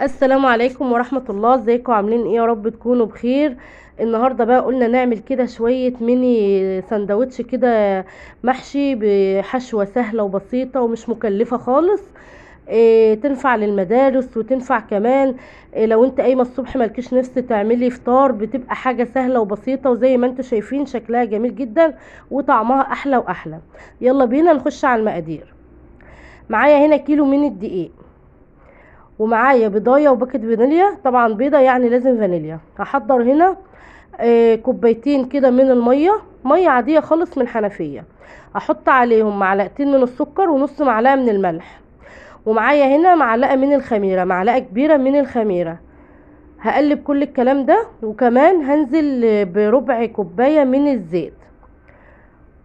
السلام عليكم ورحمة الله. ازيكم عاملين ايه؟ يا رب تكونوا بخير. النهاردة بقى قلنا نعمل كده شوية ميني سندوتش كده محشي بحشوة سهلة وبسيطة ومش مكلفة خالص، تنفع للمدارس وتنفع كمان لو انت قايمة الصبح مالكيش نفس تعملي فطار، بتبقى حاجة سهلة وبسيطة، وزي ما انتوا شايفين شكلها جميل جدا وطعمها احلى واحلى. يلا بينا نخش على المقادير. معايا هنا كيلو من الدقيق، ومعايا بيضايه وباكت فانيليا، طبعا بيضة يعني لازم فانيليا. هحضر هنا كوبايتين كده من المية، مية عادية خالص من الحنفية، هحط عليهم معلقتين من السكر ونص معلقه من الملح، ومعايا هنا معلقه من الخميره، معلقه كبيرة من الخميره. هقلب كل الكلام ده، وكمان هنزل بربع كوباية من الزيت،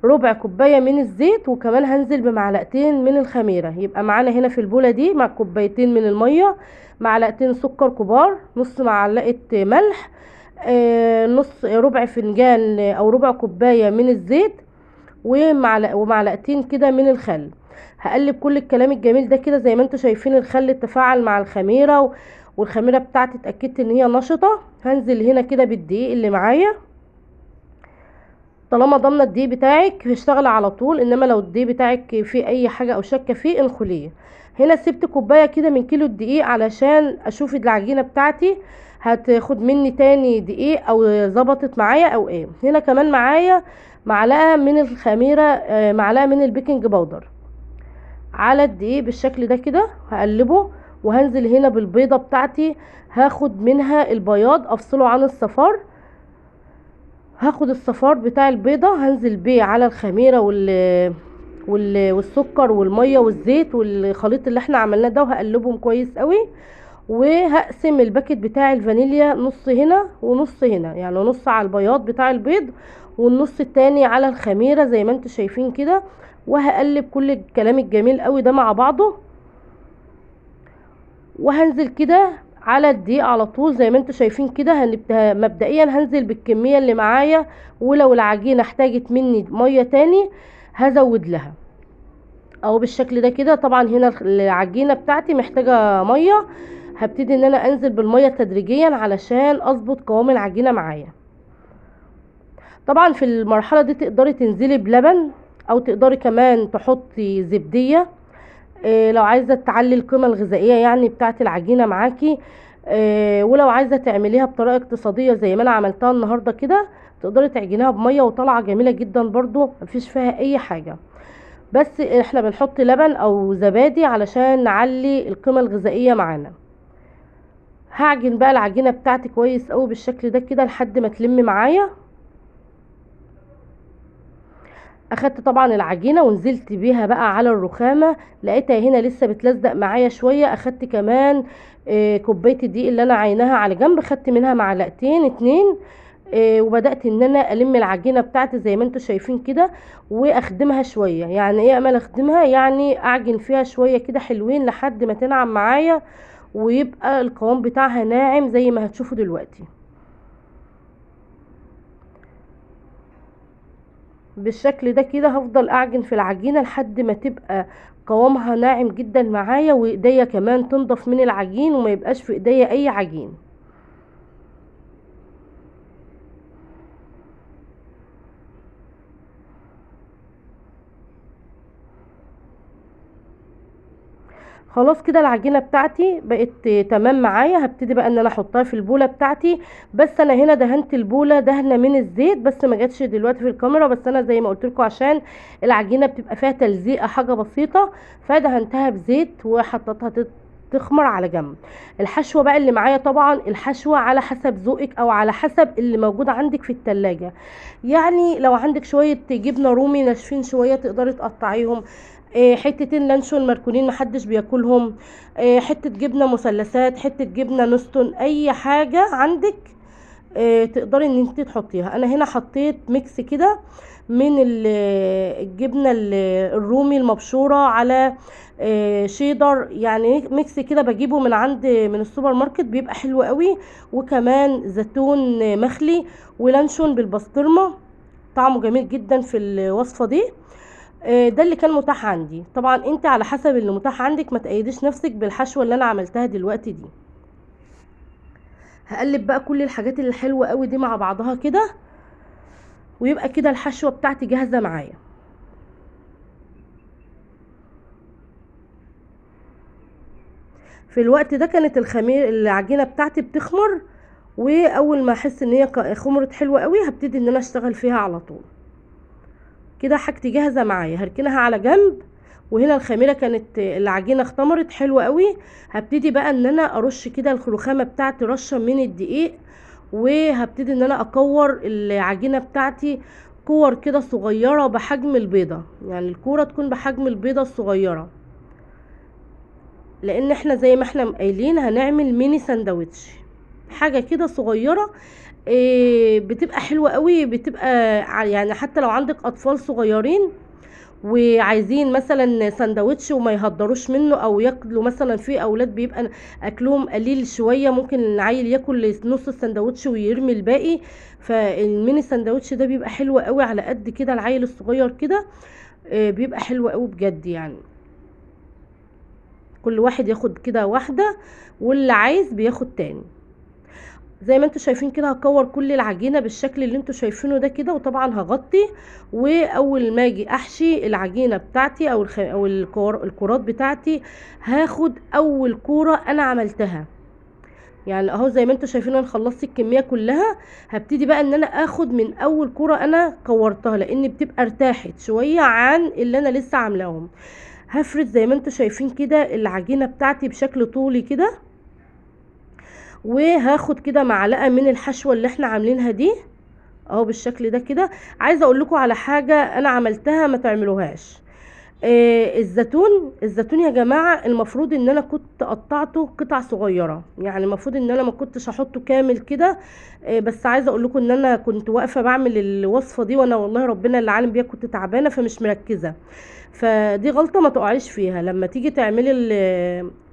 ربع كوباية من الزيت، وكمان هنزل بمعلقتين من الخميره. يبقى معانا هنا في البوله دي مع كوبايتين من المية، معلقتين سكر كبار، نص معلقه ملح، نص ربع فنجان او ربع كوباية من الزيت، ومعلقتين كده من الخل. هقلب كل الكلام الجميل ده كده. زي ما انتم شايفين الخل تفاعل مع الخميره، والخميره بتاعتي اتاكدت ان هي نشطة. هنزل هنا كده بالدقيق اللي معايا، طالما ضامنه الدقيق بتاعك هيشتغل على طول، انما لو الدقيق بتاعك فيه اي حاجة او شاكه فيه انخليه. هنا سبت كوباية كده من كيلو الدقيق علشان اشوف العجينة بتاعتي هتاخد مني تاني دقيق او ظبطت معايا او ايه. هنا كمان معايا معلقه من الخميره، معلقه من ال baking powder على الدقيق بالشكل ده كده. هقلبه وهنزل هنا بالبيضه بتاعتي، هاخد منها البياض افصله عن الصفار. هاخد الصفار بتاع البيضة هنزل بيه على الخميره والسكر والمية والزيت والخليط اللي احنا عملناه ده، وهقلبهم كويس قوي. وهقسم الباكت بتاع الفانيليا نص هنا ونص هنا، يعني نص على البياض بتاع البيض والنص التاني على الخميره زي ما انتم شايفين كده. وهقلب كل الكلام الجميل قوي ده مع بعضه، وهنزل كده على الدقيق على طول زي ما انتم شايفين كده. مبدئيا هنزل بالكمية اللي معايا، ولو العجينة احتاجت مني مية تاني هزود لها اهو بالشكل ده كده. طبعا هنا العجينة بتاعتي محتاجه مية، هبتدي ان انا انزل بالمية تدريجيا علشان اظبط قوام العجينة معايا. طبعا في المرحلة دي تقدري تنزلي بلبن، او تقدري كمان تحطي زبديه، لو عايزه تعلي القيمة الغذائية يعني بتاعه العجينة معاكي، ولو عايزه تعمليها بطريقة اقتصادية زي ما انا عملتها النهارده كده، تقدري تعجنيها بميه وطالعه جميلة جدا برضو، مفيش فيها اي حاجة. بس احنا بنحط لبن او زبادي علشان نعلي القيمة الغذائية معانا. هعجن بقى العجينة بتاعتي كويس قوي بالشكل ده كده لحد ما تلم معايا. اخدت طبعا العجينة ونزلت بيها بقى على الرخامه، لقيتها هنا لسه بتلزق معايا شوية. اخدت كمان، كوباية الدقيق اللي انا عيناها على جنب، خدت منها معلقتين اتنين، وبدات ان انا الم العجينة بتاعتي زي ما انتم شايفين كده، واخدمها شوية. يعني ايه امال اخدمها؟ يعني اعجن فيها شوية كده حلوين لحد ما تنعم معايا ويبقى القوام بتاعها ناعم زي ما هتشوفوا دلوقتي بالشكل ده كده. هفضل اعجن في العجينة لحد ما تبقى قوامها ناعم جدا معايا، وايديا كمان تنضف من العجين وما يبقاش في ايديا اي عجين. خلاص كده العجينة بتاعتي بقت تمام معايا. هبتدي بقى ان انا احطها في البوله بتاعتي. بس انا هنا دهنت البوله دهنه من الزيت، بس ما جاتش دلوقتي في الكاميرا، بس انا زي ما قلت لكم عشان العجينة بتبقى فيها تلزيقه حاجة بسيطة، فدهنتها بزيت وحطيتها تخمر على جنب. الحشوه بقى اللي معايا، طبعا الحشوه على حسب ذوقك او على حسب اللي موجود عندك في التلاجة. يعني لو عندك شوية جبنه رومي ناشفين شوية تقدري تقطعيهم، حتتين لانشون مركونين محدش بياكلهم، حتة جبنه مثلثات، حتة جبنه نستون، اي حاجة عندك، تقدري ان انت تحطيها. انا هنا حطيت mix كده من الجبنة الرومي المبشوره على، شيدر، يعني mix كده بجيبه من السوبر ماركت، بيبقى حلو قوي. وكمان زيتون مخلي ولانشون بالبسطرمه، طعمه جميل جدا في الوصفة دي. ده اللي كان متاح عندي. طبعا انت على حسب اللي متاح عندك، ما تقيديش نفسك بالحشوه اللي انا عملتها دلوقتي دي. هقلب بقى كل الحاجات الحلوة قوي دي مع بعضها كده، ويبقى كده الحشوه بتاعتي جاهزة معايا. في الوقت ده كانت الخمير العجينة بتاعتي بتخمر، واول ما احس ان هي خمرت حلوة قوي هبتدي ان انا اشتغل فيها على طول. كده حاجتي جاهزة معايا، هركنها على جنب. وهنا الخميره كانت العجينة اختمرت حلوة قوي. هبتدي بقى ان انا ارش كده الرخامه بتاعتي رشه من الدقيق، وهبتدي ان انا اكور العجينة بتاعتي كور كده صغيرة بحجم البيضة، يعني الكورة تكون بحجم البيضة الصغيرة، لان احنا زي ما احنا قايلين هنعمل ميني ساندوتش، حاجة كده صغيرة. بتبقى حلوة قوي، بتبقى يعني حتى لو عندك اطفال صغيرين وعايزين مثلا ساندوتش وما يهدروش منه او ياكلوا، مثلا في اولاد بيبقى اكلهم قليل شوية، ممكن العيل ياكل نص الساندوتش ويرمي الباقي، فالميني ساندوتش ده بيبقى حلو قوي على قد كده العيل الصغير كده، بيبقى حلو قوي بجد. يعني كل واحد ياخد كده واحدة، واللي عايز بياخد تاني. زي ما انتوا شايفين كده هكور كل العجينة بالشكل اللي انتوا شايفينه ده كده، وطبعا هغطي. واول ما اجي احشي العجينة بتاعتي او الكرات بتاعتي، هاخد اول كورة انا عملتها. يعني اهو زي ما انتوا شايفين انا خلصت الكمية كلها. هبتدي بقى ان انا اخد من اول كورة انا كورتها، لان بتبقى ارتاحت شوية عن اللي انا لسه عاملاهم. هفرد زي ما انتوا شايفين كده العجينة بتاعتي بشكل طولي كده، وهاخد كده معلقه من الحشوه اللي احنا عاملينها دي اهو بالشكل ده كده. عايزه اقول لكم على حاجة انا عملتها ما تعملوهاش. الزيتون يا جماعة المفروض ان انا كنت قطعته قطع صغيرة، يعني المفروض ان انا ما كنتش احطه كامل كده. بس عايزه اقول لكم ان انا كنت واقفة بعمل الوصفة دي وانا والله ربنا اللي عالم بيها كنت تعبانة فمش مركزه، فدي غلطه ما تقعيش فيها لما تيجي تعملي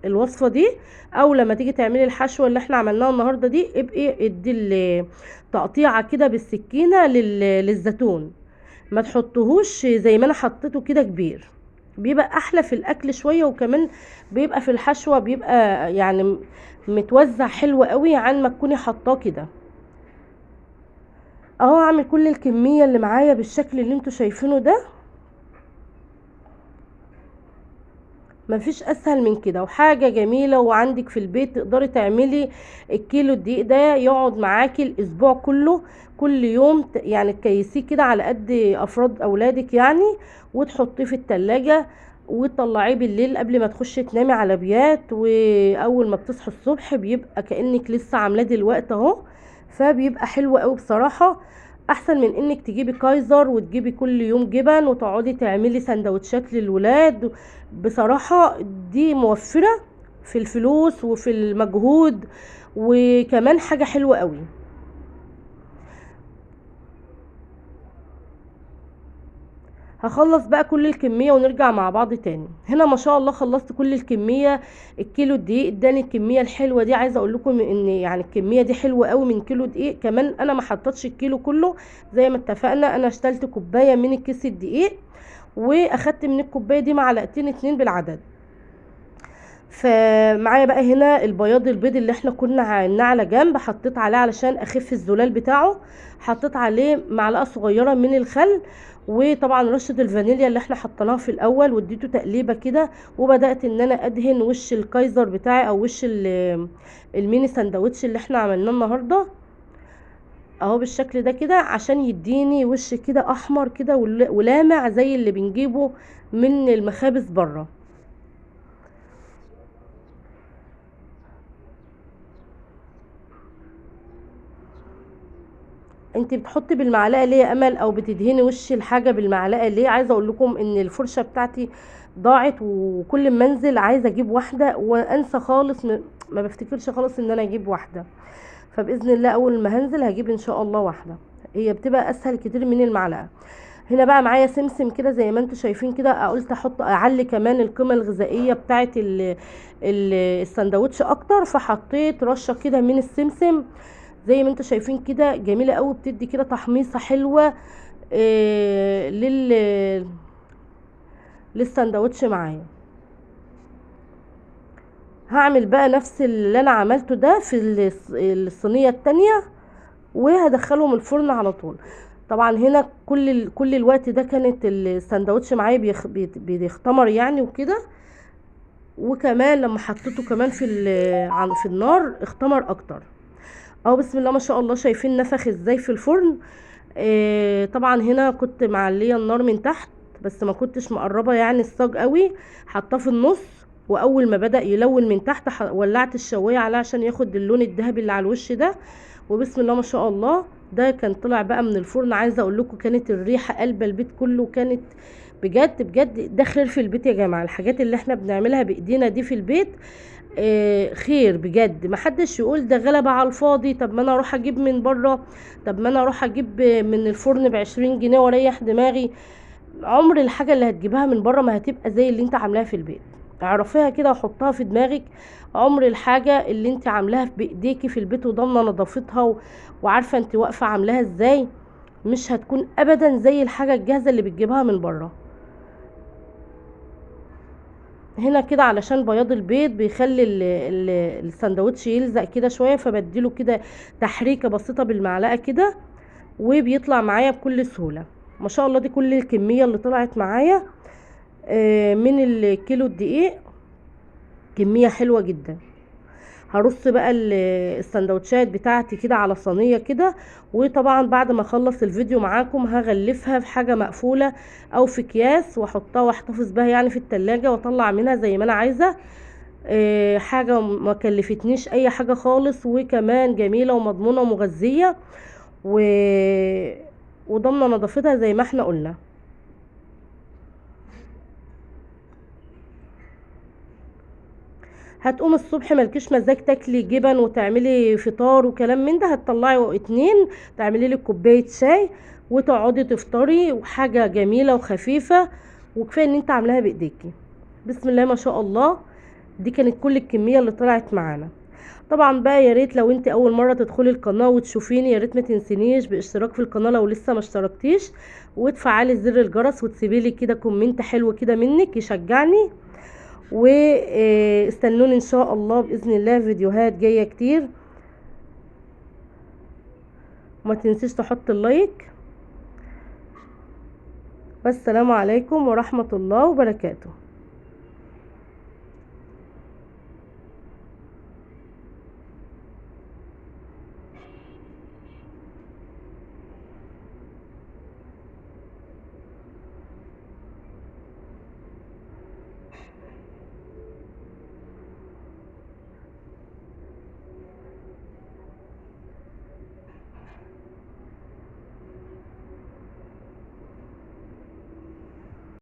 الوصفة دي، او لما تيجي تعملي الحشوه اللي احنا عملناها النهارده دي، ابقي ادي التقطيعه كده بالسكينة للزيتون، ما تحطهوش زي ما انا حطيته كده كبير، بيبقى احلى في الاكل شوية، وكمان بيبقى في الحشوه بيبقى يعني متوزع حلو قوي عن ما تكوني حطاه كده. اهو هعمل كل الكمية اللي معايا بالشكل اللي انتوا شايفينه ده، مفيش اسهل من كده، وحاجه جميلة وعندك في البيت تقدري تعملي الكيلو الدقيق ده يقعد معاكي الاسبوع كله، كل يوم يعني تكيسيه كده على قد افراد اولادك يعني، وتحطيه في التلاجة وتطلعيه بالليل قبل ما تخشي تنامي على بيات، واول ما بتصحي الصبح بيبقى كانك لسه عاملاه دلوقتي اهو، فبيبقى حلو قوي بصراحة، احسن من انك تجيبي كايزر وتجيبي كل يوم جبن وتقعدي تعملي سندوتشات للولاد. بصراحة دي موفره في الفلوس وفي المجهود، وكمان حاجة حلوة قوي. هخلص بقى كل الكمية ونرجع مع بعض تاني. هنا ما شاء الله خلصت كل الكمية، الكيلو الدقيق اداني الكمية الحلوة دي. عايزة اقول لكم ان يعني الكمية دي حلوة قوي من كيلو دقيق، كمان انا ما حطيتش الكيلو كله زي ما اتفقنا، انا اشتلت كوباية من الكيس الدقيق واخدت من الكوباية دي معلقتين 2 بالعدد. فمعايا بقى هنا البياض البيض اللي احنا كنا عيناه على جنب، حطيت عليه علشان اخف الزلال بتاعه، حطيت عليه معلقه صغيرة من الخل، وطبعا رشه الفانيليا اللي احنا حطيناها في الاول، واديته تقليبه كده، وبدات ان انا ادهن وش الكايزر بتاعي او وش الميني ساندوتش اللي احنا عملناه النهارده اهو بالشكل ده كده، عشان يديني وش كده احمر كده ولامع زي اللي بنجيبه من المخابز بره. انت بتحطي بالمعلقه ليه يا امل، او بتدهني وش الحاجة بالمعلقه ليه؟ عايزه اقول لكم ان الفرشة بتاعتي ضاعت، وكل ما انزل عايزه اجيب واحدة وانسى خالص، ما بفتكرش خالص ان انا اجيب واحدة. فباذن الله اول ما هنزل هجيب ان شاء الله واحدة، هي بتبقى اسهل كتير من المعلقة. هنا بقى معايا سمسم كده زي ما انتم شايفين كده، قلت احط اعلي كمان القيمة الغذائية بتاعه السندوتش اكتر، فحطيت رشه كده من السمسم زي ما انتم شايفين كده، جميلة قوي، بتدي كده تحميصه حلوة للسندوتش معايا. هعمل بقى نفس اللي انا عملته ده في الصينية التانية، وهدخلهم الفرن على طول. طبعا هنا كل الوقت ده كانت السندوتش معايا بيختمر يعني وكده، وكمان لما حطيته كمان في النار اختمر اكتر. اهو بسم الله ما شاء الله، شايفين نفخ ازاي في الفرن. طبعا هنا كنت معليه النار من تحت، بس ما كنتش مقربة يعني الصاج قوي، حطاه في النص، واول ما بدا يلون من تحت ولعت الشوايه عليه عشان ياخد اللون الذهبي اللي على الوش ده. وبسم الله ما شاء الله ده كان طلع بقى من الفرن. عايزه اقول لكم كانت الريحة قلب البيت كله، كانت بجد بجد ده خير في البيت يا جماعة. الحاجات اللي احنا بنعملها بايدينا دي في البيت خير بجد. ما حدش يقول ده غلبة على الفاضي، طب ما انا اروح اجيب من بره، طب ما انا اروح اجيب من الفرن ب20 جنيه واريح دماغي. عمر الحاجة اللي هتجيبها من بره ما هتبقى زي اللي انت عاملاها في البيت، اعرفيها كده وحطها في دماغك. عمر الحاجة اللي انت عاملاها بايديكي في البيت وضامنه نظافتها وعارفه انت واقفة عاملاها ازاي، مش هتكون ابدا زي الحاجة الجاهزة اللي بتجيبها من بره. هنا كده علشان بياض البيض بيخلي السندوتش يلزق كده شوية، فبديله كده تحريكه بسيطة بالمعلقه كده وبيطلع معايا بكل سهولة ما شاء الله. دي كل الكمية اللي طلعت معايا من الكيلو الدقيق، كمية حلوة جدا. هرص بقى السندوتشات بتاعتي كده على صينية كده، وطبعا بعد ما اخلص الفيديو معاكم هغلفها في حاجة مقفولة او في اكياس واحطها واحتفظ بها يعني في التلاجة، واطلع منها زي ما انا عايزه. حاجة ما كلفتنيش اي حاجة خالص، وكمان جميلة ومضمونه ومغذيه وضامنه نظافتها زي ما احنا قلنا. هتقوم الصبح مالكيش مزاج تاكلي جبن وتعملي فطار وكلام من ده، هتطلعي 2 تعملي لك كوباية شاي وتقعدي تفطري، وحاجه جميلة وخفيفة، وكفاية ان انت عاملاها بايديكي. بسم الله ما شاء الله، دي كانت كل الكمية اللي طلعت معانا. طبعا بقى يا ريت لو انت اول مرة تدخلي القناة وتشوفيني، يا ريت ما تنسينيش باشتراك في القناة لو لسه ما اشتركتيش، وتفعلي زر الجرس وتسيبي لي كده comment حلو كده منك يشجعني. واستنوني ان شاء الله باذن الله فيديوهات جاية كتير. وما تنسيش تحط ال like. والسلام عليكم ورحمة الله وبركاته.